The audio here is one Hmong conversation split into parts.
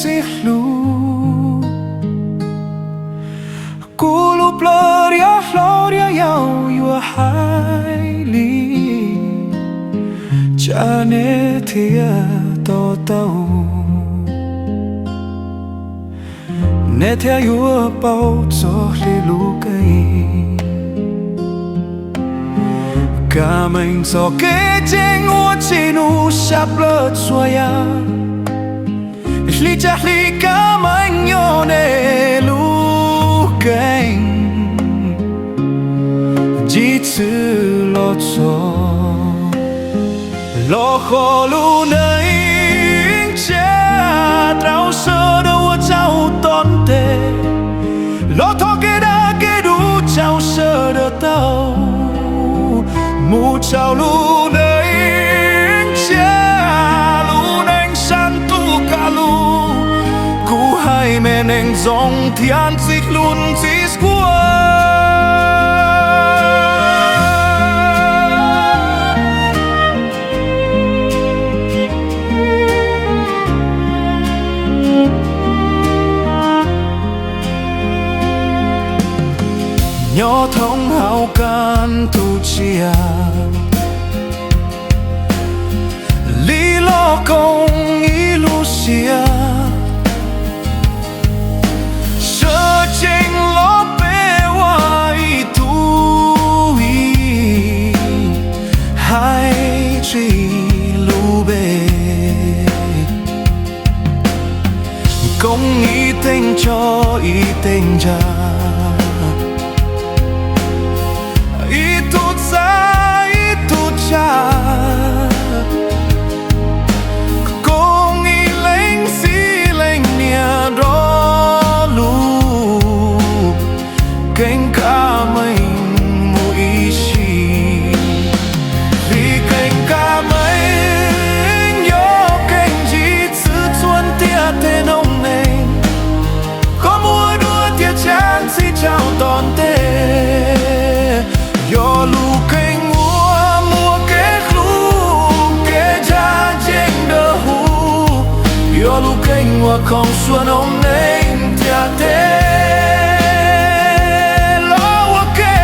txij hlub. Kuv lub plawv diav hlob diav yau yuav hais li cas nej thiaj to taub, nej thiaj yuav paub txog hli lub keeb. Kab meej txog kev tseeb ua tsis nug sab plawv txhua yam, hli tsam hli kab meej nyob nej lub keeb. Ntsib txwv los txog los qhov lub neej tsiaj rau sawv daws ua tsaug tom ntej, los thov kev dag kev dub tsaug sawv daws tau mus tsaug lub neej tsiaj lub neej sab ntuj kaj lug. Kuv hais me neeg zoo thiab ntxim hlub ntxim kuaj. Nyob thoob hauv kab ntug tsiaj li los koom ib lub siab, sawv tsees los peb ua ib tug ib, hais tsis lub npe, koom ib teeg tso ib teeg ntsa, ib tug txav ib tug tsa, koom ib leeg xib leej niam nrog lub keeb kab meej mus ib sim. Li keeb kab meej yog keeb ntsib txwv txhua ntiaj teb noob neej, koj muaj dua tias tsam txhij tsaug tom ntej. Yog lub keeb uas muaj kev hlub kev ntsa ntseeg dawb huv, yog lub keeb uas khoom xua noob neej ntiaj teb los ua ke.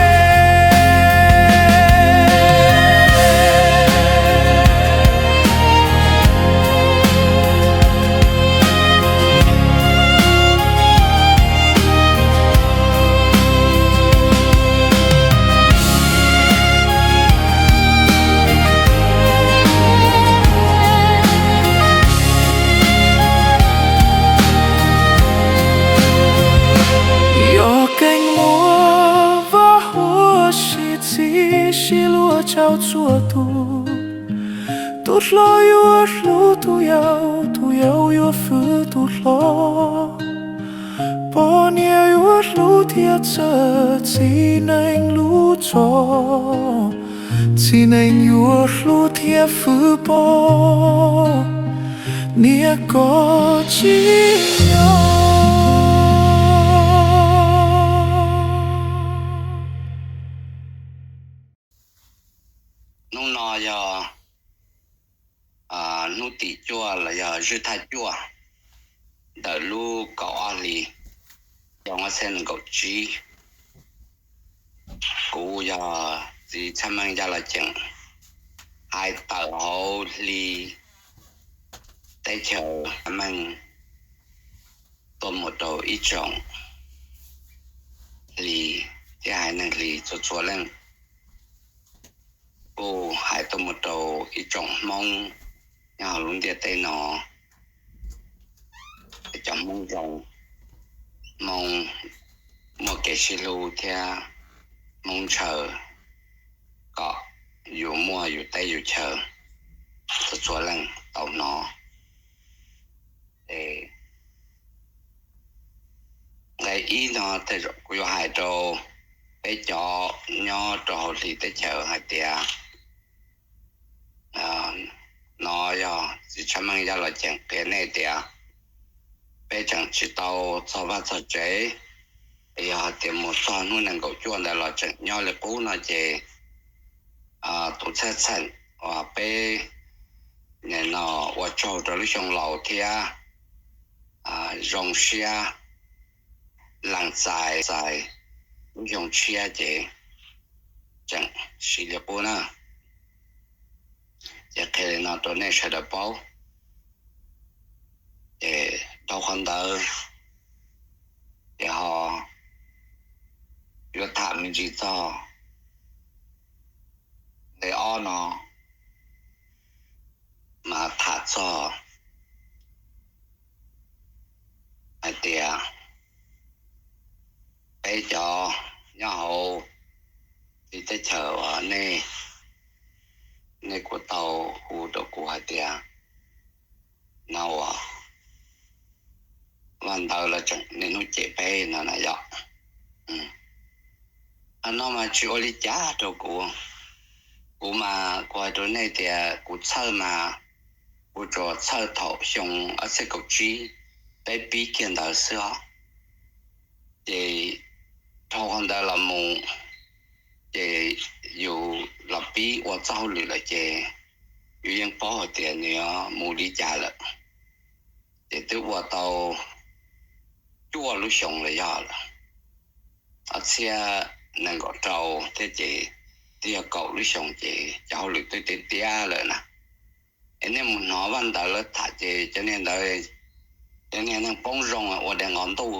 Yog keeb muaj vaj huam sib txhib sib luag tsaug txhua tus, tus hlob yuav hlub tus yau, tus yau yuav fwm tus hlob, poj niam yuav hlub thiab txhawj txiv neej lub txoj, txiv neej yuav hlub thiab fwm poj niam kom tsim nyog. Hnub no yog hnub tim cuaj los yog zwj thaj cuaj ntawm lub kaum ob hlis, xyoo ob txhiab nees nkaum tsib. Kuv yog txiv Txhiaj Meej Yaj Los Ceem, hais tawm hauv hli teb chaws Txhiaj Meej tuaj mus rau ib tsoom hli thiab haiv neeg hli txhua txhua leej, kuj hais tuaj mus rau ib tsoom Hmoob nyob hauv lub ntiaj teb no, cov Hmoob zoo, Hmoob muaj kev sib hlub thiab Hmoob ntshaw, kom yus muaj yus teb yus chaw txhua txhua leej tau hnov. Nqe ib no kuv yuav hais rau peb cov nyob rau hauv hli teb chaws hais tias, no yog txiv Txhiaj Meej Yaj Los Ceem qhia nej tias peb tseem tsis tau txog vaj txog tsev, yog hais tias mus txog hnub nees nkaum cuaj ntawd los tseem nyob li qub no ces tus txhaj txheem uas peb no ua tsaug rau lub xyoo laus thiab zoo siab lees txais, txais lub xyoo tshiab ces tseem siv li qub na. Ces qhia li no rau nej sawv daws paub. Ces dhau qhov ntawd ces ho yuav tham me ntsis txog nqe ob no, mas tham txog hais tias peb cov nyob hauv teb chaws uas nej, nej kuj tau hu rau kuv hais tias no uas Vaj Ntawv los tseem niaj hnub cem peb no na yom. Qhov no mas tsis ua li cas rau kuv. Kuv mas kuv hais rau nej tias kuv txhawj mas kuv tsuas txhawj thaum xyoo ob txhiab kaum tsib peb pib kiag ntawd xwb os. Ces dhau qhov ntawd los mus, ces yus los pib ua txoj hauj lwm lawm ces yus yeej paub hais tias nws yuav mus li cas lawm. Ces twb ua tau cuaj lub xyoo los yog ob txhiab nees nkaum rau thiab ces twb yog kaum lub xyoo ces cov hauj lwm twb tiav tiav lawm na. Es nej mus hnov Vaj Ntawv lawv tham ces cov niag ntawd, cov niag neeg poob zoo ua dev nqov ntuj.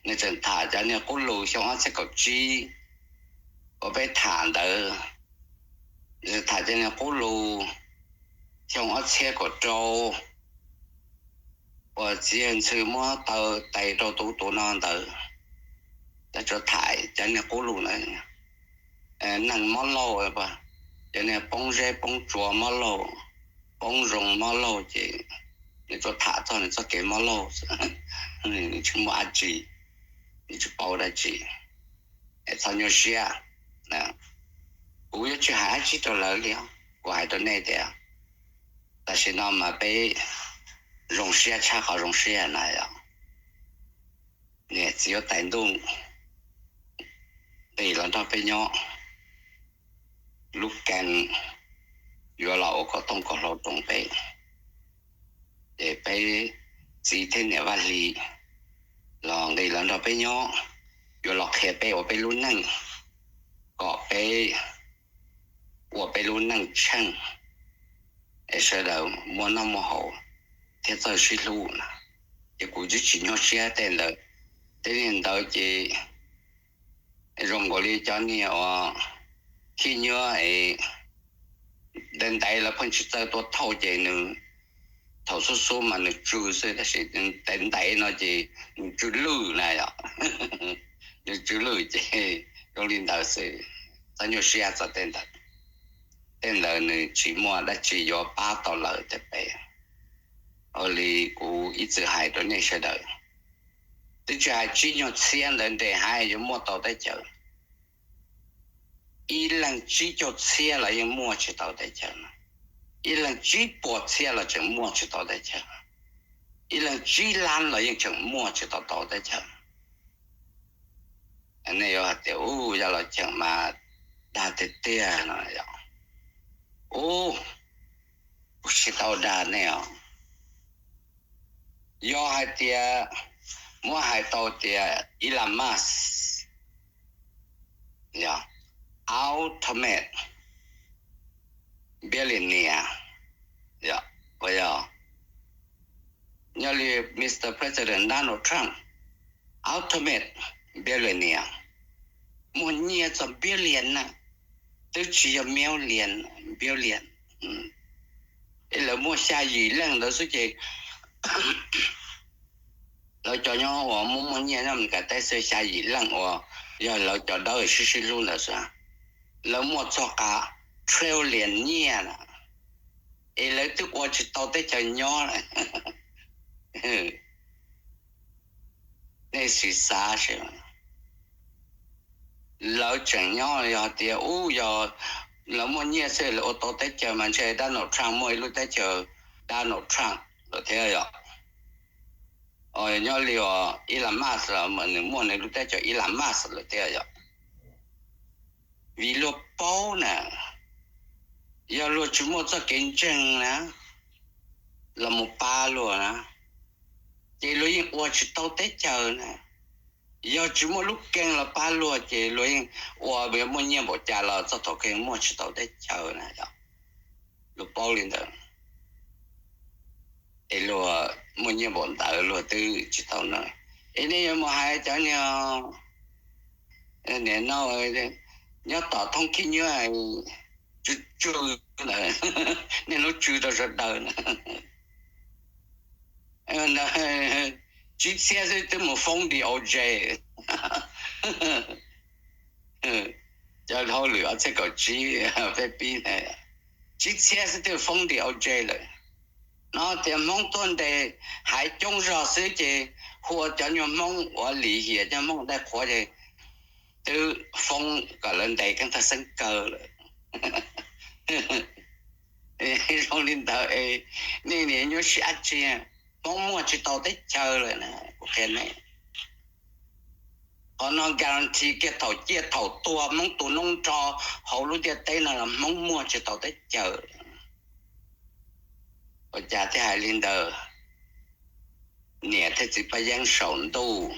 Nws tseem tham cov niag qub lus xyoo ob txhiab kaum tsib uas peb tham ntawd, tham cov niag qub lus xyoo ob txhiab kaum rau uas txiv yawg ntxhw muab taw tes rau tus ub tus no ntawd. Lawv tsuas tham cov niag qub lus ntawd, neeg mob laug, cov niag poob zeb poob tsua mob laug, poob zoo mob laug ces nws tsuas tham txog nws txoj kev mob laug, nws tsis muaj dab tsi, nws tsis paub dab tsi. Es txhob nyuaj siab, kuv yuav tsis hais dab tsi rau lawv li os. Kuv hais rau nej tias tam sim no mas peb zoo siab tshaj qhov zoo siab na yom. Niam txiv huab tais ntuj nqis los nrog peb nyob, lub keeb yuav los ua kom tooj kom hlau roos peb. Ces peb txiv thiab niam Vaj Hli los nqis los nrog peb nyob, yuav los qhia peb ua peb lub neej, kom peb ua peb lub neej tsheej, es sawv daws muaj noj muaj haus thiab txawj sib hlub na. Ces kuv twb tsis nyuaj siab tej ntawd. Tej niag ntawd ces zoo nkaus li cov niag uas khib nyiab es ntev ntev lawv pheej tsis txawj tua thauj ces nws thaum xub xub mas nws tsw xwb, tab sis ntev ntev no ces nws tsw lwj na yom. Nws tsw lwj ces zoo li ntawd xwb. Txhob nyuaj siab txog tej ntawd. Tej ntawd nws tsis muaj dab tsi yuav pab tau lawv tej pem. Ua li kuv ib txwm hais rau nej sawv daws, twb tsis hais tsib nyuag txhiab ntawd nres haib yuav muaj tau teb chaws. Ib leeg tsib caug txhiab los yeej muaj tsis tau teb chaws, ib leeg tsib puas txhiab los tseem muaj tsis tau teb chaws, ib leeg tsib lab los yeej tseem muaj tsis tau tau teb chaws. Nej yuav hais tias, u, yog los cheem mas dag tiag tiag no. U, kuv tsis tau dag nej os. Yog hais tias muab hais tau tias Elon Musk, yog ultimate billionaire, yog, yog, nyob li Mister President Donald Trump, ultimate billionaire, muaj nyiaj txog billion na, twb tsis yog million, billion. Es lawv muaj xya yim leej ntawd xwb ces lawv cov nyob uas muaj muaj nyiaj nyob Meskas teb xwb xya yim leej uas yog lawv cov dawb sib sib hlub ntawd xwb, lawv muaj txog qas trillion nyiaj na, es lawv twb ua tsis tau teb chaws nyob. Nej sim xav seb, lawv tseem nyob yog tias, u, yog lawv muaj nyiaj xwb lawv ua tau teb chaws mas ntshe Donald Trump muaj ib lub teb chaws Donald Trump lawm thiab yom. Nyob li uas Elon Musk los nws muaj nws lub teb chaws Elon Musk lawm thiab yom. Vim luag paub na, yog luag tsis muaj txoj kev ntseeg na, los mus pab luag na, ces luag yeej ua tsis tau teb chaws na. Yog tsis muaj lub keeb los pab luag ces luag yeej ua, muaj nyiaj npaum cas los txog thaum kawg muaj tsis tau teb chaws na. Luag paub li ntawd, es luag muaj nyiaj npaum ntawd luag twb tsis tau na. Es nej yuav mus hais cov niag niam no nyob tom thoob khib nyiab tsw tsw ntawd, nej lub tsw rau sawv daws na. Tsib txhiab xwb twb mus foob D O J. Cov hauj lwm ob txhiab kaum tsib peb pib na, tsib txhiab xwb twb foob D O J lawm. No tias Hmoob tuaj ntes haiv coob zog xwb ces hu ua cov nyuag Hmoob uas lim hiam, cov Hmoob dai qhuav ces twb foob kom lawv ntes keeb thawj xeeb kaw lawm. Zoo li ntawd es nej niaj nyuaj siab dab tsi? Hmoob muaj tsis tau teb chaws lawm na, kuv qhia nej. Qhov no guarantee kiag thaum ciaj thaum tuag Hmoob tu noob nrho hauv lub ntiaj teb no los Hmoob muaj tsis tau teb chaws. Ua cas thiaj hais li ntawd? Niam thiab txiv Paj Yeeb saum ntuj,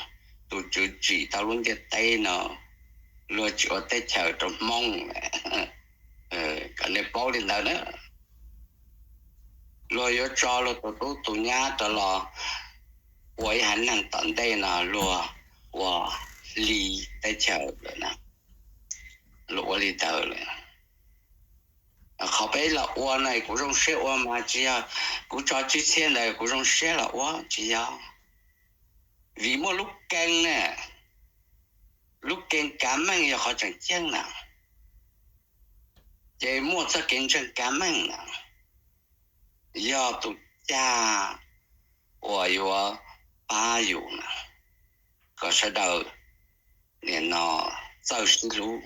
tus tswv tsim tau lub ntiaj teb no, luag tsis ua teb chaws rau Hmoob. Kom nej paub li ntawd na. Luag yuav tso luag tus tub tus nyab rov los ua ib haiv neeg tom ntej no luag ua li teb chaws lawm na. Luag ua li ntawd lawm. Qhov peb los ua no kuv zoo siab ua mas tsis yog kuv tso tsib txhiab ntawd kuv zoo siab los ua, tsis yog. Vim muaj lub keeb na, lub keeb kav meej yog qhov tseem ceeb na. Ces muaj txoj kev ntseeg kav meej na, yog tus cag uas yuav pab yus na, kom sawv daws nim no txawj sib hlub,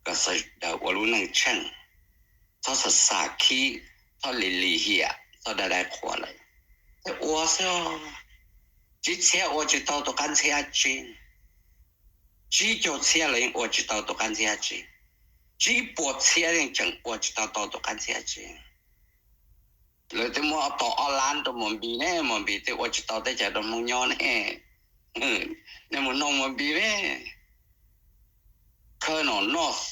kom sawv daws ua lub neej tsheej, txhob xam xam khib, txhob lim lim hiam, txhob dai dai qhuas lawm. Thiaj ua xwb. Tsib txhiab ua tsis tau tus qab ntxhiab dab tsi, tsib caug txhiab los yeej ua tsis tau tus qab ntxhiab dab tsi, tsib puas txhiab yeej tseem ua tsis tau tau tus qab ntxhiab dab tsi. Lawv twb muab tau ob lab rau Muas Npis ne, Muas Npis twb ua tsis tau teb chaws rau Hmoob nyob ne. Nej mus noog Muas Npis ne. Colonel North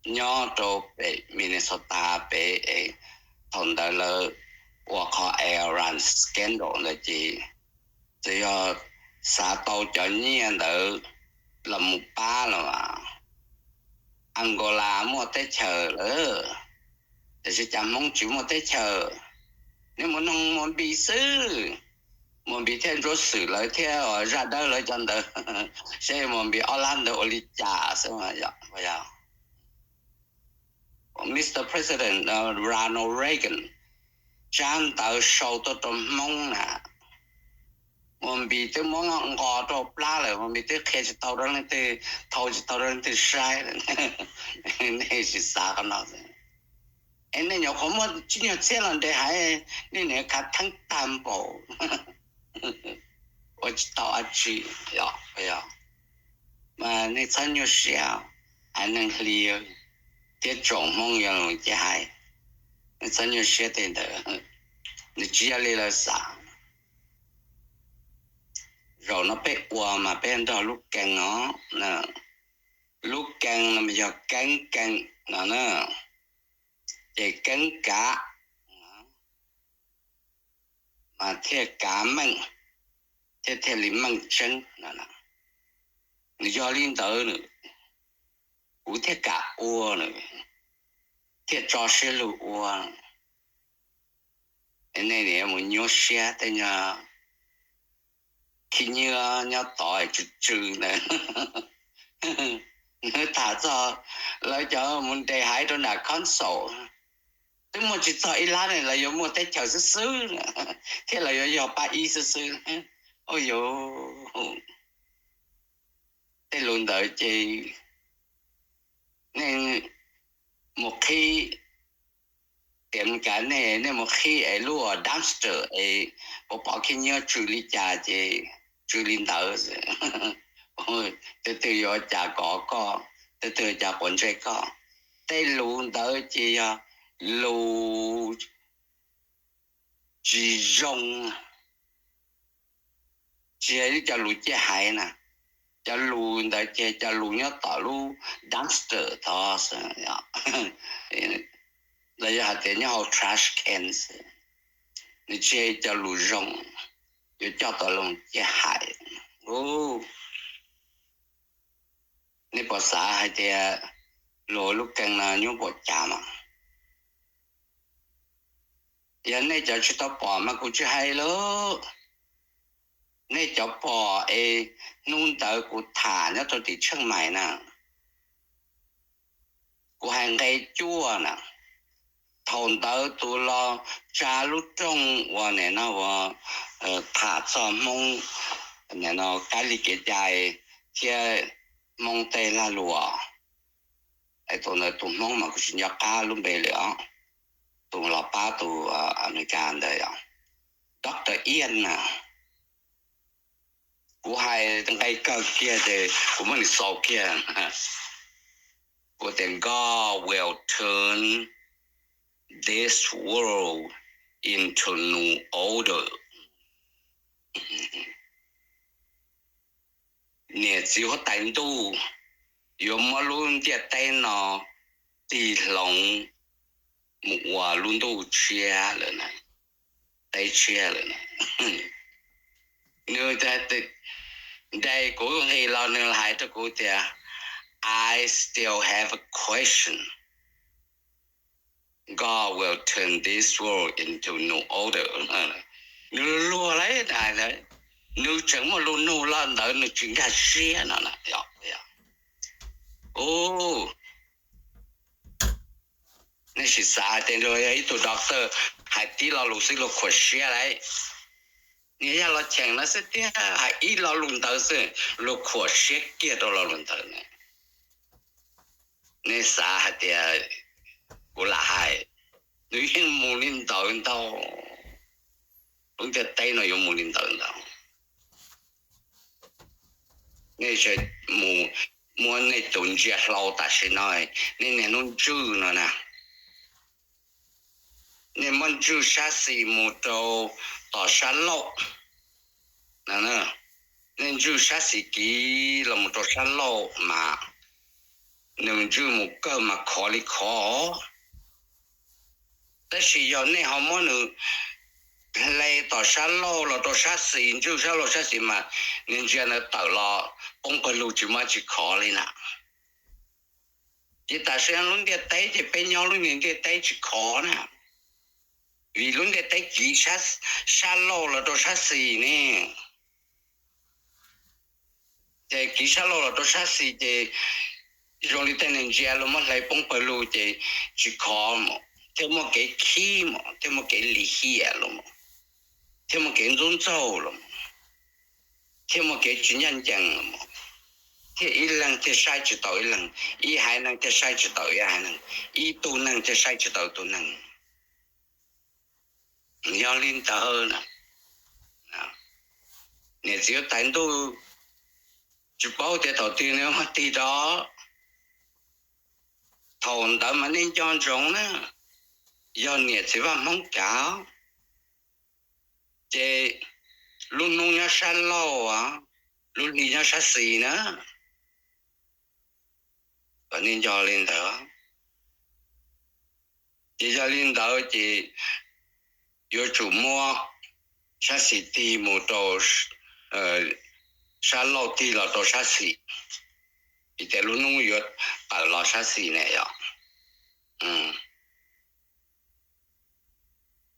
nyob rau pem Minnesota pem es thaum ntawd lawv ua qhov Iran scandal ntawd ces txawm yog xav tau cov nyiaj ntawd los mus pab los mas Angola muaj teb chaws lawm, tiam sis cas Hmoob tsis muaj teb chaws. Nej mus noog Muas Npis xwb, Muas Npis thiab Ntsuab Xwm lawv thiab Zaj Dawb lawv cov ntawd, seb Muas Npis ob lab ntawd ua li cas xwb. Mister President Ronald Reagan tsab ntawv sau tuaj rau Hmoob na, Muas Npis twb muab nqos rau plab lawm, Muas Npis twb qhia tsis tau rau leej twg, thau tsis tau rau leej twg saib. Nej sim xav qhov no. Es nej nyuam qhuav muaj tsib nyuag txhiab los nres haiv, nej niam khav theeb tag npaum, ua tsis tau dab tsi. Mas nej txhob nyuaj siab, haiv neeg hli thiab tsoom Hmoob yuav los cia haiv, nej txhob nyuaj siab tej ntawd. Nws tsis yog li lawv xav. Zaum no peb ua mas peb nrog lub kees os. Lub kees no mas yog keeb kees no na, ces keeb kav mas thiaj kav meej, thiaj thiaj li meej tseeb no. Nws yog li ntawd nws, kuv thiaj kam ua nws, thiaj tso siab lug ua. Nej nim mus nyuaj siab tej nyuag khib nyiab nyob tod tsw tsw ntawd. Nws tham txog lawv cov mus nres haiv rau nram council, twb muaj tsis txog ib lab ne, lawv yuav muaj teb chaws xwb xwb thiab lawv yuav yog pab ib xwb xwb. Ua yus tej lus ntawd ces nej mus qhib, tiam Meskas nej, nej mus qhib es lub dumpster es pov pov khib nyiab tsw li cas ces tsw li ntawd. Tej twg yuav cas kov koj, tej twg yuav cas quav ntsej koj. Tej lus ntawd ces yog lus tsis zoo. tsis yog cov lus ciaj hais na. Cov lus ntawd ces cov lus nyob tom lub dumpster tod xwb, los yog hais tias nyob hauv trash can xwb. Nws tsis yog cov lus zoo yuav coj tau los ciaj hais. Nej puas xav hais tias luag lub keeb no nyuaj npaum cas mas? Yog nej cov tsis tau pom mas kuv tsis hais lawm. Nej cov pom es hnub ntawd kuv tham nyob rau tim Tsheej Maim na, kuv hais nqe cuaj na. Thaum ntawd tus los tsa lub rooj uas nim no uas tham txog Hmoob, nim no kab li kev cai thiab Hmoob tej lag luam. Es tus ntawd tus Hmoob mas kuv tsis nco qab lub npe li os. Tus los pab tus Amelikas ntawd, Doctor Ian na. Kuv hais nqe kawg kiag ces kuv muab nws xaus kiag. Kuv tias, God will turn this world into new order. Niam txiv huab tais ntuj yuav muab lub ntiaj teb no tig hloov mus ua lub ntuj tshiab lawm na, teb tshiab lawm na. Nws, nte kuv nqis los nws hais rau kuv tias, I still have a question. God will turn this world into new order. Nws luag lawm, nws tseem muaj lus nug los ntawd nws tsis nkag siab no na. Nej sim xav hais tias luag yog ib tug doctor hais tib lo lus xwb luag khuam siab lauj. Nws yog los cheem no xwb tiag, hais ib lo lus ntawd xwb luag khuam siab kiag rau lo lus ntawd na. Nej xav hais tias kuv lam hais, nws yeej mus li ntawd ntag. Lub ntiaj teb no yuav mus li ntawd ntag. Nej mus muab nej tus ntsia hlau tam sim no, nej niaj hnub ntswj no na, nej muab ntswj sab xis mus rau tom sab laug, nej ntswj sab xis kiv los mus rau sab laug mas nws ntswj mus kawg mas khov li khov. Tab sis yog nej ho muab nws hle tom sab laug los rau sab xis, ntswj sab laug sab xis mas nws ntsia ntawd tawm los poob pawg lug tsis muaj tsis khov li na. Ces tam sim no lub ntiaj teb ces peb nyob lub niag ntiaj teb tsis khov na, vim lub ntiaj teb kiv sab laug los rau sab xis ne. Ces kiv sab laug los rau sab xis ces zoo li tej neeg ntsia luag muab hle poob pawg lug ces tsis khov mus, thiaj muaj kev khib mus, thiaj muaj kev lim hiam los, thiaj muaj kev ntxub ntxaug los, thiaj muaj kev tsis ncaj ncees los, thiaj ib leeg thiaj saib tsis taus ib leeg, ib haiv neeg thiaj saib tsis taus ib haiv neeg, ib tug neeg thiaj saib tsis taus tus neeg. Yog li ntawd na, niam txiv huab tais ntuj tsis paub tias thaum twg nws muab tig rov. Thaum ntawd mas nej nco ntsoov na, yog niam txiv Vaj Hmoob kav, ces lub hnub nyob sab laug, lub hli nyob sab xis na. Kom nej nco li ntawd. Ces yog li ntawd ces yuav tsum muab sab xis tig mus rau sab laug, tig los rau sab xis, vim tias lub hnub yuav tawm los sab xis ne yom.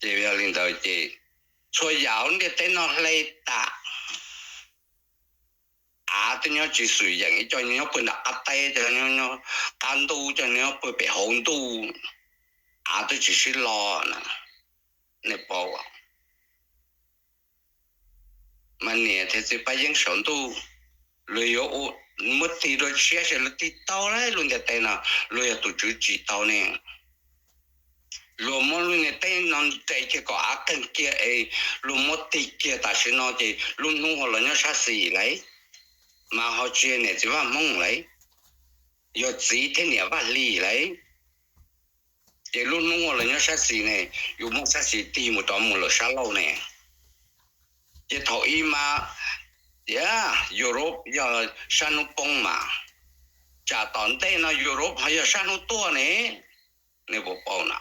Ces yog li ntawd ces txhua yam hauv ntiaj teb no hle tas. Av twb nyob tsis xwm yeem, ib co nyob pw nram qab teb, co nyob qab ntuj, co nyob pw pem hauv ntuj, av twb tsis sib lo na. Nej paub, mas niam thiab txiv Paj Yeeb saum ntuj, luag yuav muab tig dua tshiab, luag tig tau lawm lub ntiaj teb no, luag yog tus tswv tsim tau ne. Luag muab lub ntiaj teb no nres kiag kom av qeeg kiag es luag muab tig kiag tam sim no ces lub hnub ho los nyob sab xis lawm, mas ho tsis yog niam txiv Vaj Hmoob lawm, yog txiv thiab niam Vaj Hli lawm. Ces lub hnub ho los nyob sab xis ne, yuav muab sab xis tig mus rov mus lawm sab laug ne. Ces thaum ub mas Tias Europe yog sab hnub poob mas, tsam tom ntej no Europe ho yog sab hnub tuaj ne. Nej puas paub na?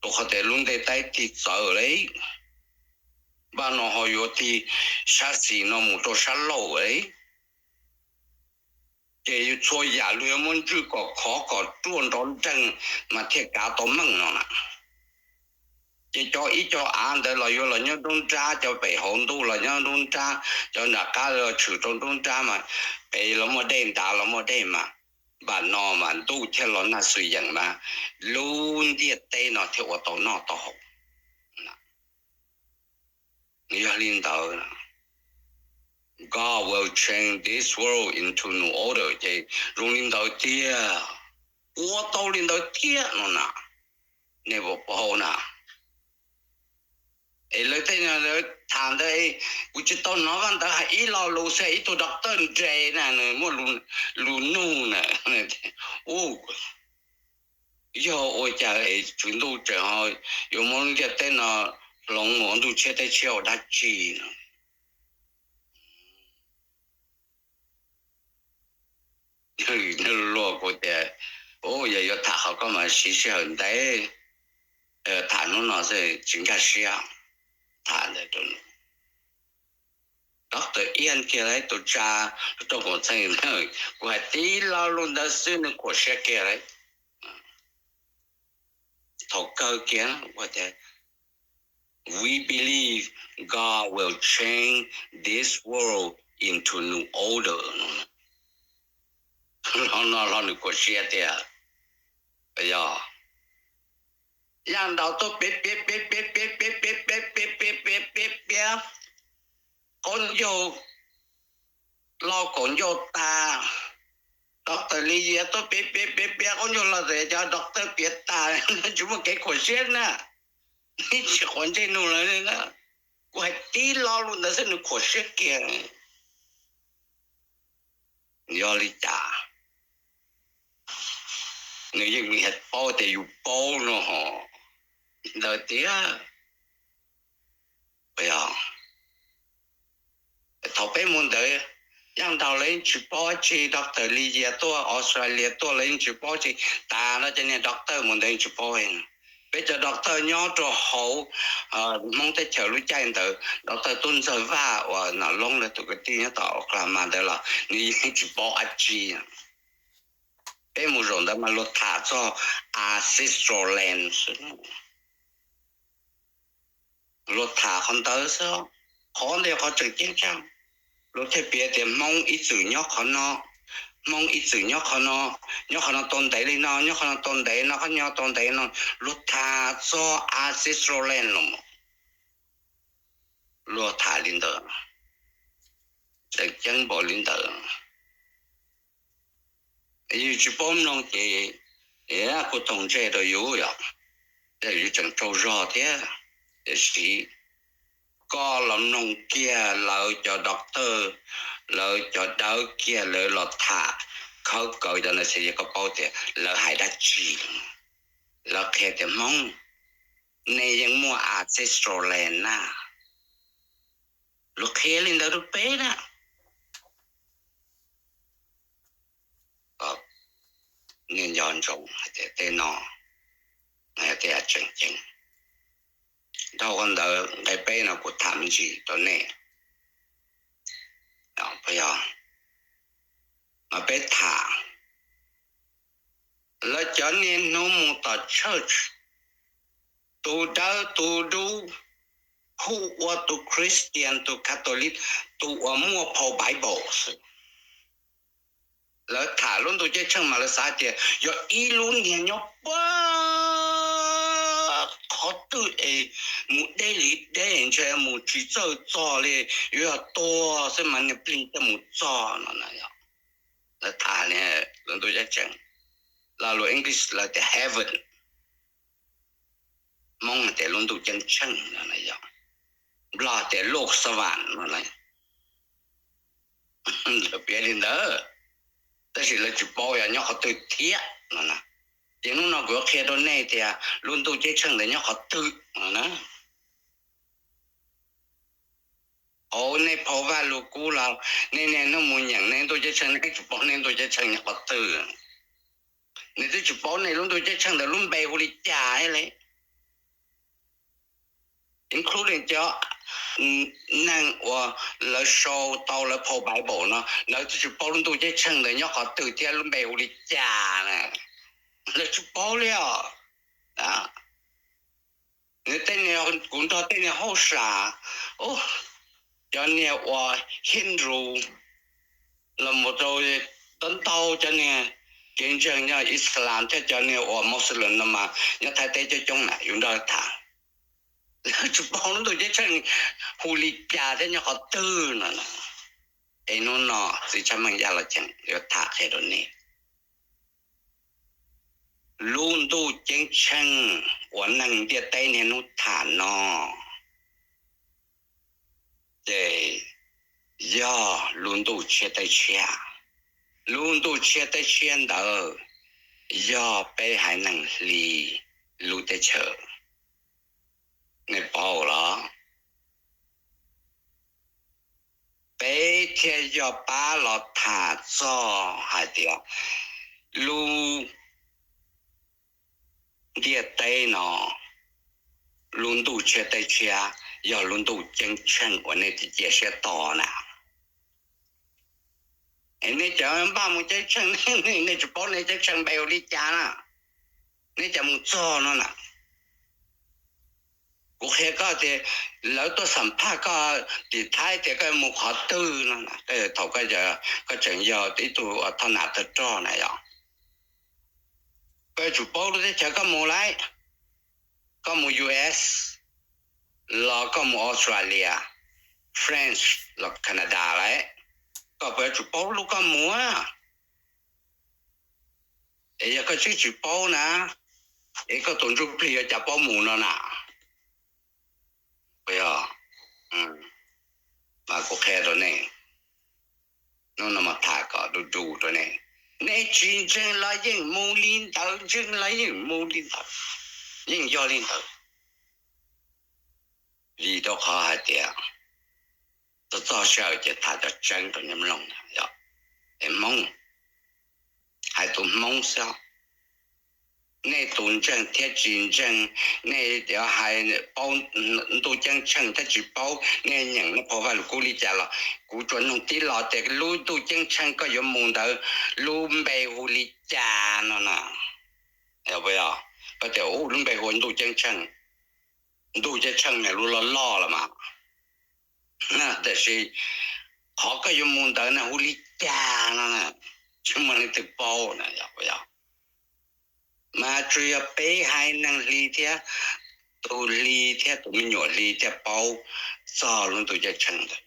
Rau qhov tias lub ntiaj teb tig txawv li, npaj no ho yuav tig sab xis no mus rau sab laug li. Ces yus txhua yam luag yuav muab ntswj kom khov kom ruaj nrov nreeg mas thiaj kav tau meej no na. Ces cov ib co av ntawd los yuav los nyob nruab nrab, cov pem hauv ntuj los nyob nruab nrab, cov nram qab los tshwm rau nruab nrab mas, pem los muaj dej, nrad los muaj dej mas, npaj no mas ntuj thiaj los nag xwm yeem mas, lub ntiaj teb no thiaj ua tau noj tau haus. Yog li ntawd, God will change this world into new order, ces zoo li ntawd tiag, ua tau li ntawd thiab no na. Nej puas paub na? Es lawv tej no lawv tham ntawd, kuv tsis tau hnov Vaj Ntawv hais ib lo lus xwb, ib tug doctor nres na, nws muaj lus nug na. Yog ua cas es tswv ntuj tseem ho yuav muab lub ntiaj teb no hloov mus ua ntuj tshiab teb tshiab ua dab tsi no? Luag kuv tias, u, yog yuav tham qhov ko mas siv sij hawm ntev, tham hnub no xwb tsis nkag siab. Tham ntawd rau doctor Ian kiag lauj, tus tsa rau kuv txheej, kuv hais tib lo lus ntawd xwb nws khuam siab kiag lauj. Thaum kawg kiag, we believe God will change this world into new order no. Los no los nws khuam siab tiag. Yog yaj ntaus tuaj piav piav piav piav piav piav piav piav piav piav piav piav piav, qaub ncaug lo kaum ncauj tas, doctor Lis Yias tuaj piav piav piav piav qaub ncaug lo tas, cov doctor piav tas, tsis muaj kev khuam siab na. Tsis quav ntsej nug lawv li na. Kuv hais tib lo lus ntawd xwb nws khuam siab kiag. Yog li cas? Nws yeej paub tias yus paub no ho. Ntawd tiag. Thaum peb mus ntawd, yaj ntaus lawv yeej tsis paub dab tsi, doctor Lis Yias tuaj, Australia tuaj lawv yeej tsis paub dab tsi, tas no cov niag doctor mus ntawd yeej tsis paub. Peb cov doctor nyob rau hauv Hmoob teb chaws lub caij ntawd, doctor Tub Ntxawg Vaj uas Nom Loob lawv tus kwv tij nyob tom Oklahoma ntawd los nws yeej tsis paub dab tsi. Peb mus zaum ntawd mas luag tham txog ancestral land xwb. Luag tham qhov ntawd xwb, qhov ntawd yog qhov tseem ceeb tshaj. Luag thiaj piav tias Hmoob ib txwm nyob qhov no, Hmoob ib txwm nyob qhov no, nyob qhov no tau ntev li no, nyob qhov no tau ntev no, qhov nyob tau ntev no. Luag tham txog ancestral land los, luag tham li ntawd, tseem ceeb npaum li ntawd. Yus tsis paub mloog ces kuj toog ntsej rau yus yom, yus tseem tsaug zog thiab. Tiam sis koj los mloog kiag lawv cov doctor, lawv cov dawb kiag lawv los tham khawb kaws cov ntawd xwb ces koj paub tias lawv hais dab tsi. Lawv qhia tias Hmoob, nej yeej muaj ancestral land na. Luag qhia li ntawd rau peb na. Nej nco ntsoov hais tias tej no yog tej yam tseem ceeb. Dhau qhov ntawd nqe peb no kuv tham me ntsis rau nej. Mas peb tham, lawv cov niaj hnub mus tom church, tus dawb tus dub, hu ua tus Christian, tus Catholic, tus uas muaj phau Bible xwb. Lawv tham lub ntuj ceeb tsheej mas lawv xav tias yog ib lub niag nyob puag qhov twg es mus deb li deb, ntshe mus tsis txawj txog li, yuav yog tuag xwb mas niag plig thiaj mus txog no na. Lawv tham lub ntuj ceeb tsheej, lo lus English lawv tias heaven, Hmoob hais tias lub ntuj ceeb tsheej no na yom, Nplog tias โลกสวรรค์ no na. Lawv piav li ntawd, tab sis lawv tsis paub yog nyob qhov twg thiab no na. Ces hnub no kuv yuav qhia rau nej tias lub ntuj ceeb tsheej ntawd nyob qhov twg no na. Au, nej phau Vaj Lug Kub los nej niaj hnub mus nyeem nej ntuj ceeb tsheej, nej tsis paub nej ntuj ceeb tsheej nyob qhov twg. Nej twb tsis paub nej lub ntuj ceeb tsheej ntawd lub npe hu li cas thiab li. Including cov neeg uas lawv sau tau lawv phau Bible no, lawv twb tsis paub lub ntuj ceeb tsheej ntawd nyob qhov twg thiab lub npe hu li cas na. Lawv tsis paub li os. Nws tej niag, kuv nrog tej niag hauj sam, cov niag uas Hindu los mus rau ntau ntau cov niag kev ntseeg nyob Islam thiab cov niag uas Muslim no mas nyob Thaib teb coob coob na, yus nrog tham, lawv tsis paub lub ntuj ceeb tsheej hu li cas thiab nyob qhov twg no. Es hnub no txiv Tshaj Meej Yaj los cheem yuav tham qhia rau nej lub ntuj ceeb tsheej uas neeg ntiaj teb niaj hnub tham no, ces yog lub ntuj tshiab teb tshiab. Lub ntuj tshiab teb tshiab ntawd yog peb haiv neeg Hli lub teb chaws. Nej paub los? Peb thiaj yog pab los tham txog hais tias lub ntiaj teb no, lub ntuj tshiab teb tshiab yog lub ntuj ceeb tsheej uas nej cia siab tos na. Es nej cov npaj mus ceeb tsheej, nej tsis paub nej ceeb tsheej npe ua li cas na, nej cov mus txog no na. Kuv qhia koj tias lawv tuaj xam phaj koj tim Thaib tias koj mus qhov twg no, thaum koj tseem yog ib tug thoj nam tawg rog na yom, koj yuav tsum paub lub teb chaws koj mus lawm. Koj mus U S los koj mus Australia, France los Canada lawm, koj puas yuav tsum paub lub koj mus? Es yog koj twb tsis paub na, es koj tus ntsuj plig yuav cas paub mus no na? Yog, mas kuv qhia rau nej, hnub no mas tham kom du du rau nej. Nej tsis ntseeg los yeej mus li ntawd, ntseeg los yeej mus li ntawd, yeej yog li ntawd. Vim rau qhov hais tias txog txog sij hawm ces tham cov tseeb rau nej mloog. Es Hmoob, hais tus Hmoob xwb, nej tus ntseeg thiab tsis ntseeg, nej yuav hais paub ntuj ceeb tsheej thiab tsis paub, nej nyeem nej phau Vaj Lug Kub li cas los kuv tsuas nug tib los tias lub ntuj ceeb tsheej koj yuav mus ntawd lub npe hu li cas no na. Koj tias lub npe hu ua ntuj ceeb tsheej, ntuj ceeb tsheej mas lub loj loj los mas, tiam sis qhov koj yuav mus ntawd na hu li cas no tsis muaj leej twg paub na. Mas tsuas yog peb haiv neeg Hli thiab, tus Hli thiab tus me nyuam Hli thiaj paub txog lub ntuj ceeb tsheej ntawd.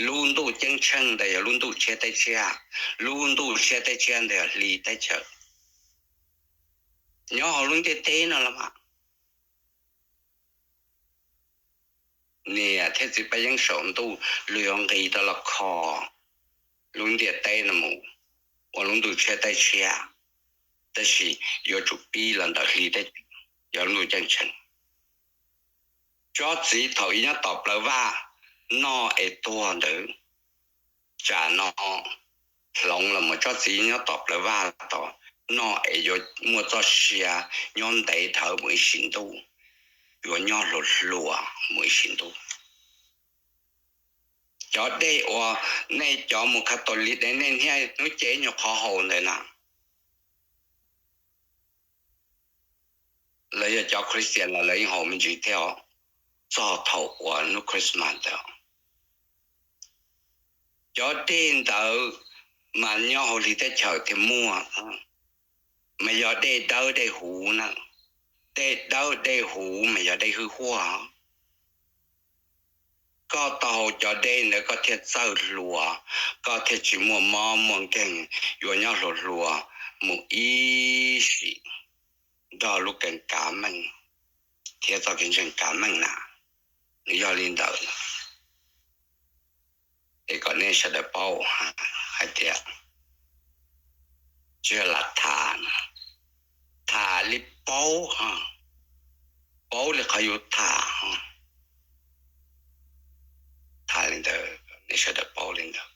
Lub ntuj ceeb tsheej ntawd yog lub ntuj tshiab teb tshiab, lub ntuj tshiab teb tshiab ntawd yog Hli teb chaws. Nyob hauv lub ntiaj teb no los mas, niam thiab txiv Paj Yeeb saum ntuj, luag yuav nqis rau los kho lub ntiaj teb no mus ua lub ntuj tshiab teb tshiab, tab sis yuav tsum pib los ntawm Hli teb chaws, yog lub ntuj ceeb tsheej. Tsob txiv thaum ub nyob tom plawv vaj noj es tuag ntawd, tsam no hloov los mus tsob txiv nyob tom plawv vaj tom noj es yuav muaj txoj sia nyob ntev dhawv mus ib sim ntuj, yuav nyob hluas hluas mus ib sim ntuj. Cov dej uas nej cov mus Catholic de nej niaj hnub cev nyuag qhov haus ntawd na, los yog cov Christian los lawv yeej haus me ntsis thiab os, txog thaum uas hnub Christmas ntawd. Cov dej ntawd mas nyob hauv Hli teb chaws thiaj muaj, mas yog dej dawb dej huv na, dej dawb dej huv mas yog dej hwj huaj. Koj tau haus cov dej ntawd koj thiaj txawj hluas, koj thiaj tsis muaj mob muaj nkeeg, yuav nyob hluas hluas mus ib sim nrog lub keeb kav meej thiab txoj kev ntseeg kav meej na. Nws yog li ntawd, es kom nej sawv daws paub hais tias tsis yog lam tham, tham li paub, paub li qhov yus tham, tham Nej sawv daws paub li ntawd.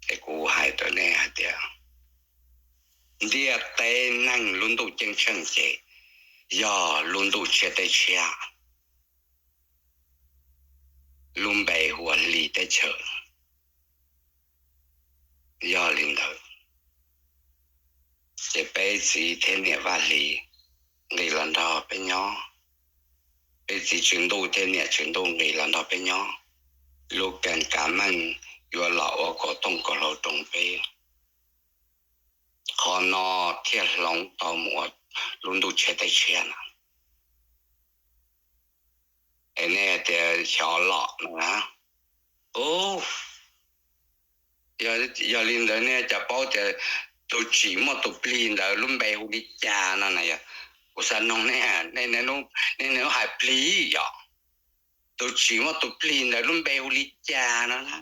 Es kuv hais rau nej hais tias ntiaj teb neeg lub ntuj ceeb tsheej ces yog lub ntuj tshiab teb tshiab, lub npe hu ua hli teb chaws. Yog li ntawd ces peb txiv thiab niam Vaj Hli nqis los nrog peb nyob, peb txiv tswv ntuj thiab niam tswv ntuj nqis los nrog peb nyob, lub kees kav meej yuav los ua kaum tooj kaum hlau roos peb. Qhov no thiaj hloov tau mus ua lub ntuj tshiab teb tshiab na. Es nej tias xyov los no na. Ub, yog li ntawd nej cas paub tias tus tsim muaj tus plig ntawd lub npe hu li cas no na? Yog kuv xav noog nej, nej niaj hnub hais plig yog tus tsim muaj tus plig ntawd lub npe hu li cas no na?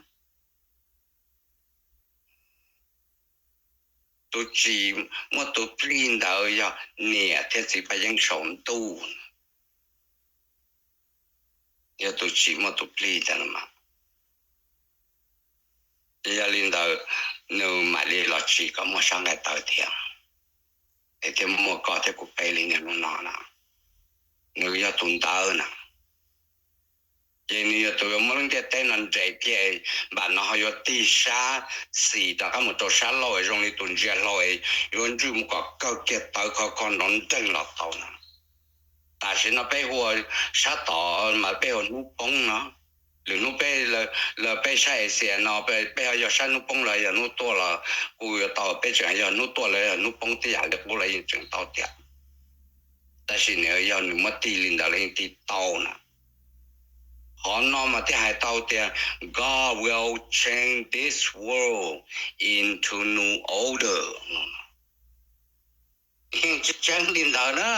Tus tsim muaj tus plig ntawd yog niam thiab txiv Paj Yeeb saum ntuj, yog tus tsim muaj tus plig ntawd mas. Ces yog li ntawd, nws mam li los tsim kom muaj sab nqaij tawv thiab, es thiaj muaj koj thiab kuv peb li niaj hnub no na. Nws yog tus ntawd na. Ces nws yog tus yuav muab lub ntiaj teb no nres kiag, npam no ho yuav tig sab xis rov qab mus rau sab laug zoo li tus ntsia hlau, yuav ntswj mus kom kawg kiag tawv khov kho nrov nreeg los tau na. Tam sim no peb hu ua sab tod mas peb hu ua hnub poob no. Lwm hnub peb, peb sab Asia no peb ho yog sab hnub poob los yog hnub tuaj los kuj yuav tau, peb tseem yog hnub tuaj los yog hnub poob tib yam li qub los yeej tseem tau tiag. Tab sis nws yog nws muab tig li ntawd los yeej tig tau na. Qhov no mas thiaj hais tau tias God will change this world into new order no. Yeej tseeb tseeb li ntawd na.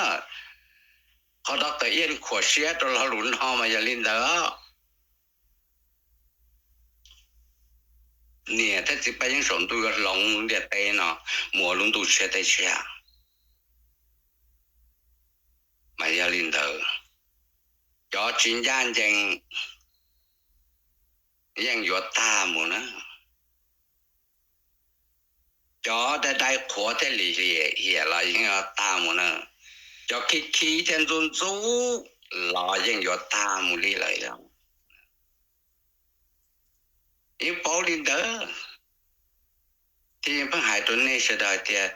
Qhov Doctor Ian khuam siab rau lo lus no mas yog li ntawd. Niam thiab txiv Paj Yeeb saum ntuj yuav hloov ntiaj teb no mus ua lub ntuj tshiab teb tshiab. Mas yog li ntawd, cov tsis ncaj ncees yeej yuav tag mus na. Cov dai dai qhuav thiab lim hiam los yeej yuav tag mus na. Cov khib khib thiab ntxub ntxub los yeej yuav tag mus li lawm. Yeej paub li ntawd, thiab yeej pheej hais rau nej sawv daws tias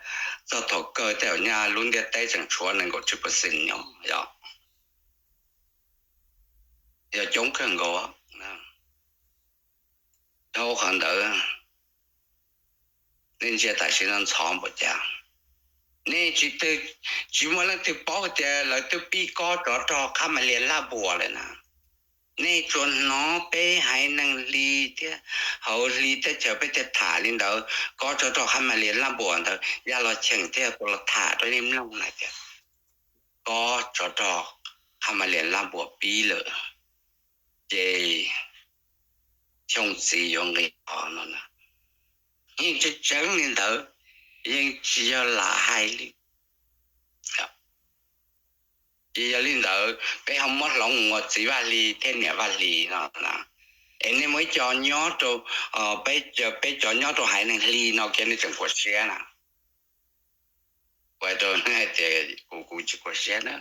txog thaum kawg tej zaum nyaj lub ntiaj teb tseem tshuav nees nkaum tsib percent nyob, yog coob kawg nkaus. Dhau qhov ntawd, nej ntsia tam sim no ntxhov npaum cas, nej tsis, tsis muaj leej twg paub tias lawv twb pib kob tsov rog qhab mas lias laj npuas lawm na. Nej tsuas hnov peb haiv neeg hli thiab hauv hli teb chaws peb thiaj tham li ntawd, kob tsov rog qhab mas lias laj npuas ntawd, yaj los cheem thiaj tau los tham rau nej mloog na tias kob tsov rog qhab mas lias laj npuas pib lawm, ces Xyooj txiv yuav nqis tod no na. Yeej tseeb tseeb li ntawd, yeej tsis yog lam hais li. Ces yog li ntawd peb ho muab hloov mus ua txiv Vaj Hli thiab niam Vaj Hli no na. Es nej muaj ib co nyob rau, peb cov nyob rau haiv neeg Hli no kiag nej tseem khuam siab na. Kuv hais rau nej hais tias kuv, kuv tsis khuam siab na.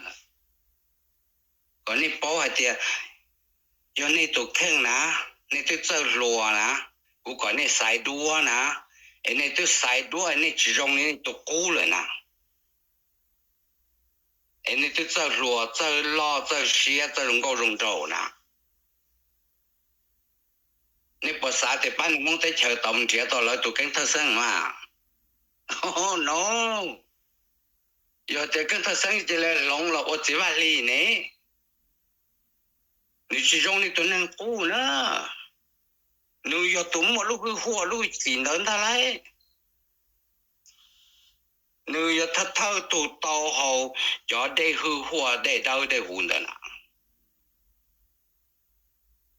Kom nej paub hais tias yog nej tus kheej na, nej twb txawj hluas na, kuv kom nej xaiv duab na, es nej twb xaiv duab es nej tsis zoo li nej tus qub lawm na. Es nej twb txawj hluas, txawj loj, txawj siab, txawj zoo nkauj zoo nraug na. Nej puas xav tias pab neeg Hmoob teb chaws tau mus nrhiav tau lawv tus Keeb Thawj Xeeb mas? No, yog tias Keeb Thawj Xeeb cia li hloov los ua txiv Vaj Hli ne, nws tsis zoo li tus neeg qub na. Nws yog tus muaj lub hwj huam lub hwj chim ntawd ntag lauj. Nws yog thawj thawj tus tau haus cov dej hwj huam dej dawb dej huv ntawd na.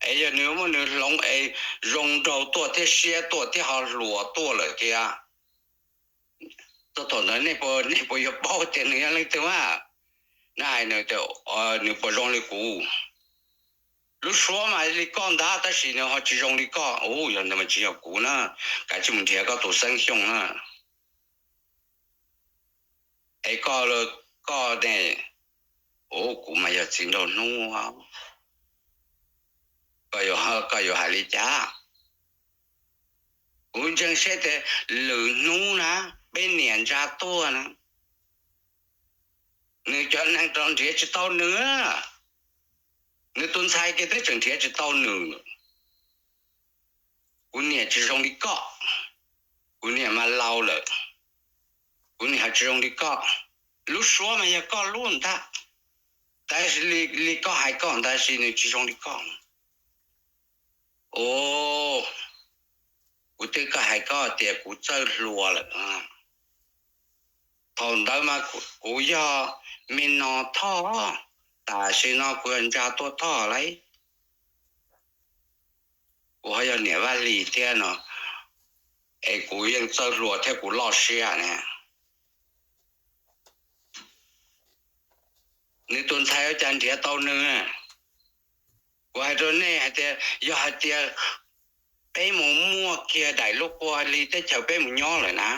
Es yog nws muab nws hloov es zoo nraug tuaj thiab siab tuaj thiab ho hluas tuaj lawm thiab, txog thaum ntawd nej puas, nej puas yuav paub tias nws yog leej twg mas? Nej hais nws tias nws puas zoo li kuv? Lub suab mas li koj ntag tab sis nws ho tsis zoo li koj. Ua, yog ntawd mas tsis yog kuv na, kav tsij mus nrhiav koj tus Xeeb Xyooj na. Es koj, koj ne? Ua, kuv mas yog txiv nraug hnub, koj yuav hais li cas? Kuv ntseeg seb tias lwm hnub na, peb niam ntsa tuaj na, nws cov neeg rov nrhiav tsis tau nws, nws tus ntxhais kiag twb tseem nrhiav tsis tau nws. Kuv niam tsis zoo li koj, kuv niam mas laus lawm, kuv niam ho tsis zoo li koj. Lub suab mas yog koj lub ntag, tab sis li koj hais koj ntag sis nws tsis zoo li koj. Ua, kuv twb koj hais koj tias kuv txawj hluas lawm. Thaum ntawd mas kuv yog me no Thoj, tam sim no kuv yog ntsa tuaj Thoj lauj. Kuv ho yog niam Vaj Lis thiab no, es kuv yeej txawj hluas thiab kuv loj siab ne. Nws tus ntxhais ua cas nrhiav tau nws? Kuv hais rau nej hais tias yog hais tias peb mus muaj kiag daim lub qua li teb chaws peb mus nyob lawm na,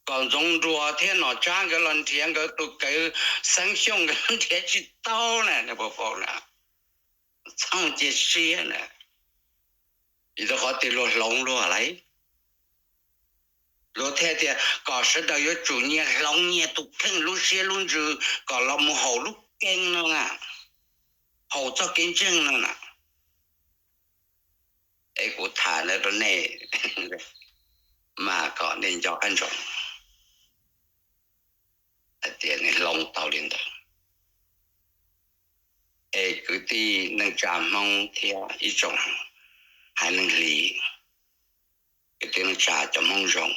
kom Ntxoov Nruas thiab Nom Tsab nkawd los nrhiav nkawd tus kwv Xeeb Xyooj nkawd los nrhiav tsis tau na, txhob cia siab na. Vim rau qhov tias luag hloov luag lauj. Luag thiaj tias kom sawv daws yuav tsum nyias hloov nyias tus kheej lub siab lub ntsws kom los mus haum lub kee no na, haum txoj kev ntseeg no na. Es kuv tham ntawd rau nej mas kom nej nco qab ntsoov hais tias nej hloov tau li ntawd. Es kwv tij neej tsa Hmoob thiab ib tsoom haiv neeg Hli, kwv tij neej tsa cov Hmoob zoo,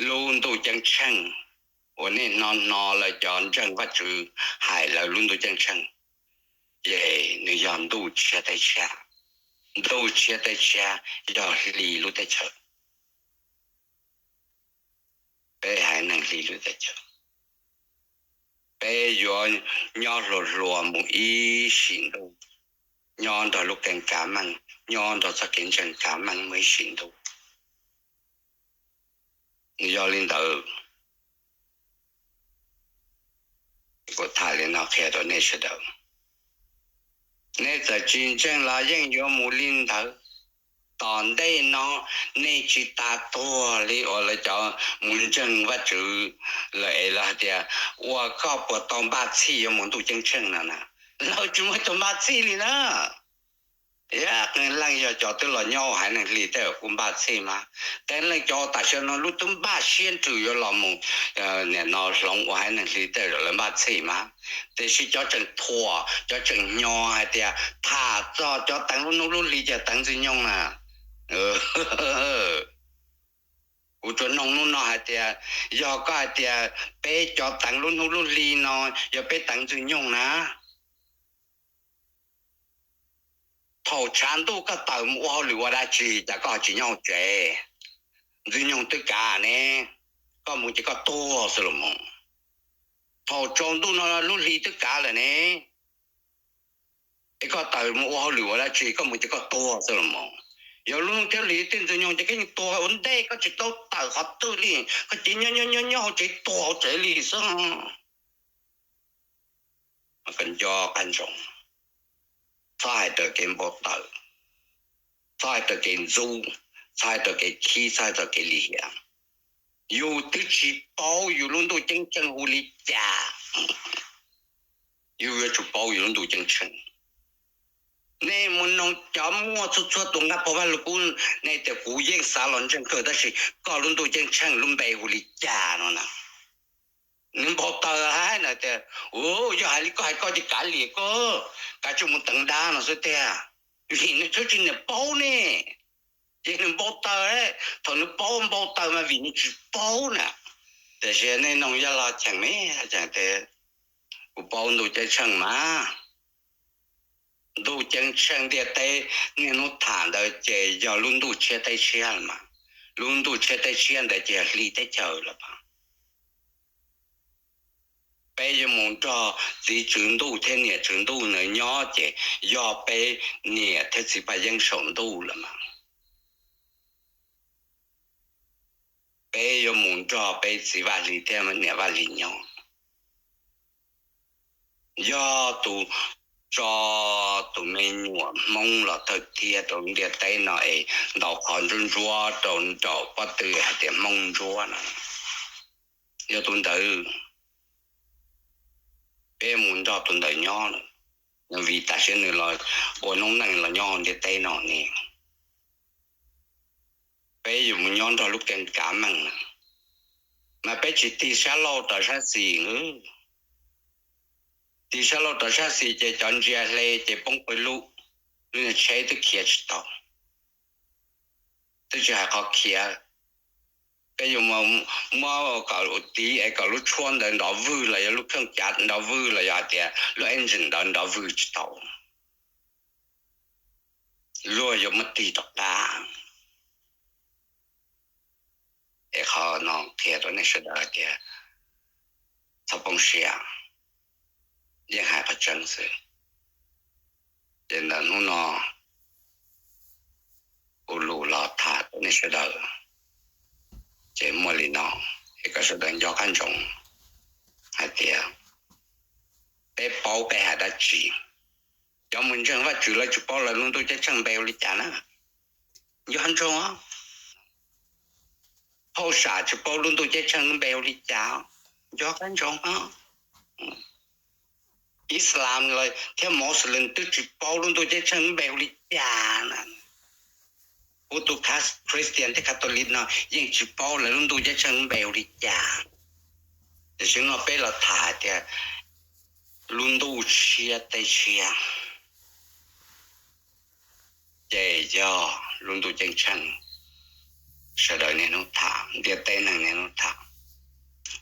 lub ntuj ceeb tsheej uas nej hnov hnov lawv cov ntseeg Vajtswv hais lawv lub ntuj ceeb tsheej, ces nws yog ntuj tshiab teb tshiab, ntuj tshiab teb tshiab yog Hli lub teb chaws. Peb haiv neeg Hli lub teb chaws, peb yuav nyob hluas hluas mus ib sim ntuj, nyob nrog lub kee kav meej, nyob nrog txoj kev ntseeg kav meej mus ib sim ntuj. Yog li ntawd, kuv tham li no qhia rau nej sawv daws, nej txawm tsis ntseeg los yeej yuav mus li ntawd. Tom ntej no nej tsis tas tuag li uas lawv cov mus ntseeg Vajtswv lawm es lawv hais tias, ua koj puas tau npaj txhij yuav mus ntuj ceeb tsheej no na? Lawv tsis muaj tus npaj txhij li na. Qee leej yog cov twb los nyob hauv haiv neeg Hli tej kuj npaj txhij mas, qee leej cov tam sim no lub twb npaj siab nrhw yuav los mus, nim no hloov ua haiv neeg Hli tej lawv npaj txhij mas. Tiam sis cov tseem thuam, cov tseem nyo hais tias tham txog cov teev lub hnub lub hli ces teev Ntxwg Nyoog na. Kuv tsuas noog hnub no hais tias, yog koj hais tias peb cov teev lub hnub lub hli no yog peb teev Ntxwg Nyoog na, thaum tshav ntuj koj tawm mus ua hauj lwm ua dab tsi cas koj ho tsis nyob hauv tsev? Ntxwg Nyoog twb kav ne, koj mus ces koj tuag xwb los mus. Thaum tsaus ntuj no lub hli twb kav lawm ne, es koj tawm mus ua hauj lwm ua dab tsi, koj mus ces koj tuag xwb los mus. Yog lub hnub thiab hli twb Ntxwg Nyoog ces koj yeej tuag ua ntej, koj tsis tau tawm qhov twg li, koj ces nyob nyob nyob nyob hauv tsev tuag hauv tsev li xwb. Koj nco qab ntsoov, txhob hais raws kev npau taws, txhob hais raws kev ntxub, txhob hais raws kev khib, txhob hais raws kev lim hiam. Yus twb tsis paub yus lub ntuj ceeb tsheej hu li cas, yus yuav tsum paub yus lub ntuj ceeb tsheej. Nej mus noog cov muaj txhua txhua tus nqaj pov Vaj Lug Kub, nej tias kuv yeej xav los ntseeg kawg tab sis koj lub ntuj ceeb tsheej lub npe hu li cas no na? Nws npau taws hais na tias, u, yog hais li koj hais koj ces kav liam koj, kav tsij mus teev dab no xwb tiag. Vim nws txhob tsis niam paub ne, ces nws npau taws. Thaum nws paub npau taws mas vim nws tsis paub na. Tiam sis nej noog Yaj Log Cheem me, Cheem tias, kuv paub ntuj ceeb tsheej mas. Ntuj ceeb tsheej ntiaj teb niaj hnub tham ntawd ces yog lub ntuj tshiab teb tshiab los mas. Lub ntuj tshiab teb tshiab ntawd ces yog hli teb chaws los mas. Peb yuav mus nrog txiv tswv ntuj thiab niam tswv ntuj ntawd nyob ces yog peb niam thiab txiv Paj Yeeb saum ntuj lawm mas. Peb yuav mus nrog peb txiv Vaj Hli thiab niam Vaj Hli nyob. Yog tus tso tus me nyuam Hmoob los thawj thiab rau ntiaj teb no es ntaus qhov ntsuab ntsuab rau nraum pob tw hais tias Hmoob ntsuab no, yog tus ntawd peb mus nrog tus ntawd nyob, vim tam sim nws los ua noob neej los nyob ntiaj teb no ne. Peb yuav mus nyob nrog lub keeb kav meej na, mas peb tsis tig sab laug rov sab xis. Tig sab laug rov sab xis ces cov ntsia hle ces poob pawg lug, lub niag tsheb twb khiav tsis tau, twb tsis hais qhov khiav. Peb yuav muab kom tiv es kom lub tshuab ntawd nrov vwg los yog lub kheej cav nrov vwg los yog hais tias lub engine ntawd nrov vwg tsis tau, luag yuav muab tig rov qab. Es qhov no qhia rau nej sawv daws hais tias txhob poob siab, yeej hais qhov tseeb xwb. Ces ntawm hnub no kuv lus los tham rau nej sawv daws ces muaj li no, es kom sawv daws nco qab ntsoov hais tias peb paub peb hais dab tsi. Cov mus ntseeg Vajtswv lawv tsis paub lawv lub ntuj ceeb tsheej npe ua li cas na, nco qab ntsoov. Phauj sam tsis paub lub ntuj ceeb tsheej npe ua li cas, nco qab ntsoov. Islam thiab Muslim twb tsis paub lub ntuj ceeb tsheej npe ua li cas na. Kuv tus Christian thiab Catholic no yeej tsis paub lawv lub ntuj ceeb tsheej npe ua li cas. Tiam sis no peb los tham hais tias lub ntuj tshiab teb tshiab, ces yog lub ntuj ceeb tsheej sawv daws niaj hnub tham, ntiaj teb neeg niaj hnub tham.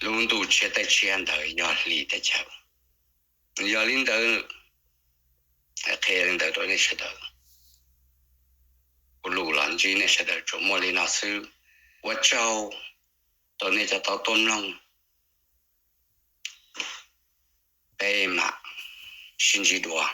Lub ntuj tshiab teb tshiab ntawd yog hli teb chaws. Yog li ntawd, qhia li ntawd rau nej sawv daws. Kuv lus los ntsib nej sawv daws tsuas muaj li no xwb. Ua tsaug rau nej cov tau tuaj mloog. Peb mam sib ntsib dua.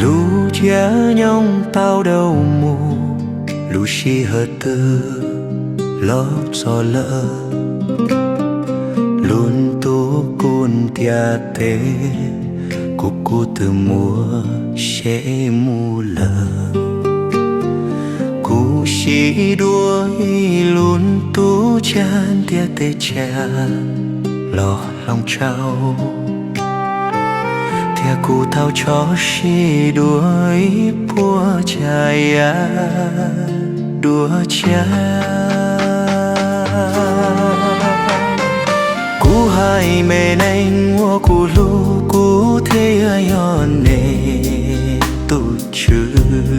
Lub caij nyoog tau dhau mus, lub sij hawm twg los txog lawm. Lub ntuj kuj ntiaj teb, kuv kuj twb muaj seb mus lawm. Kuv siv dua ib lub ntuj tshiab ntiaj teb tshiab los hloov tsau, thiab kuv tau tso siab dua ib puas tsav yam dua tshiab. Kuv haiv me neeg uas kuv hlub, kuv thiaj yog nej tus tswv.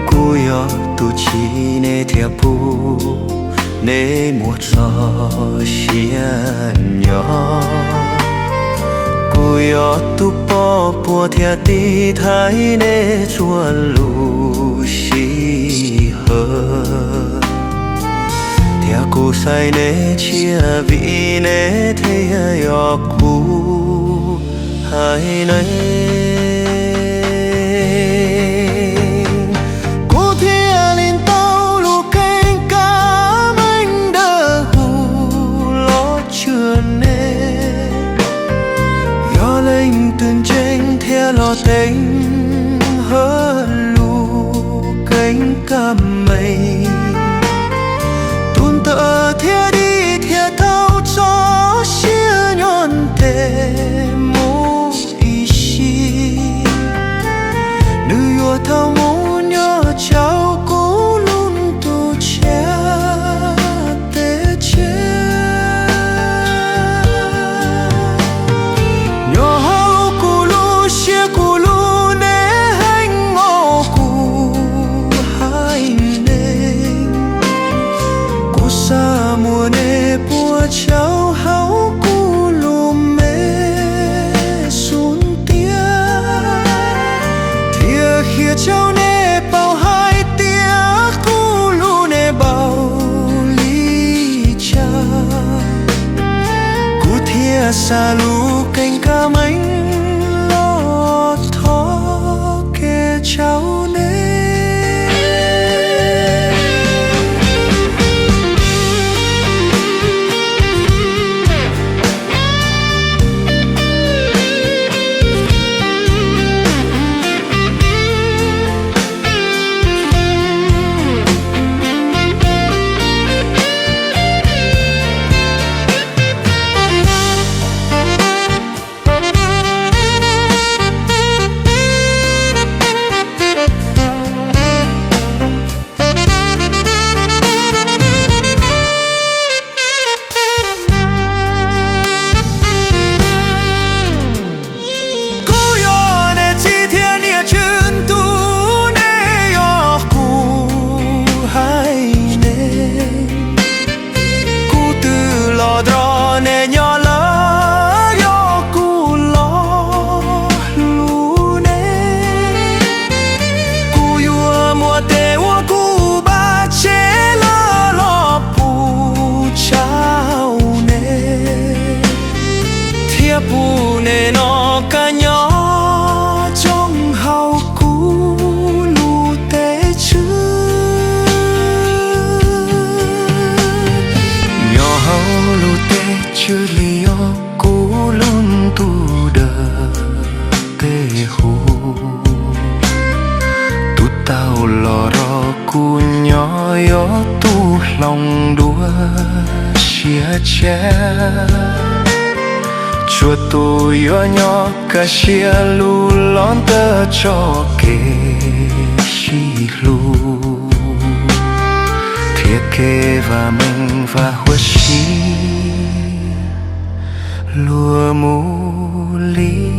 Kuv yog tus tsim nej thiab pub nej muaj txoj sia nyob. Kuv yog tus poj puas thiab tiv thaiv nej txhua lub sij hawm, thiab kuv xaiv nej tshiab vim nej thiaj yog kuv haiv neeg. Kuv thiaj li tau lub keeb kaj meej dawb huv los tswj nej, yog leej twg ntseeg thiab los teev hawm lub keeb kaj meej. Tus ntawd thiaj dim thiab tau txoj sia nyob ntev mus ib sim, nws yuav Caum nej paub hais tias kuv hlub nej npaum li cas, kuv thiaj xa lub keeb kab meej los thov kev caum nej. Kuv yog nej txiv thiab niam tswv ntuj, nej yog kuv haiv neeg. Kuv twb los nrog nej nyob lawm, yog kuv los hlub nej. Kuv yuav muab tej uas kuv npaj tseg lawm los pub rau nej, thiab pub nej noj kom nyob zoo hauv kuv lub teb tswv. Nyob hauv lub teb tswv li yog kuv lub ntuj dawb tej huv. Tus tau los nrog kuv nyob yog tus hloov dua siab tshiab. Tsuas tus yuav nyob kaj siab lug los ntawm txoj kev sib hlub thiab kev vam meej vam huam si luag mus li.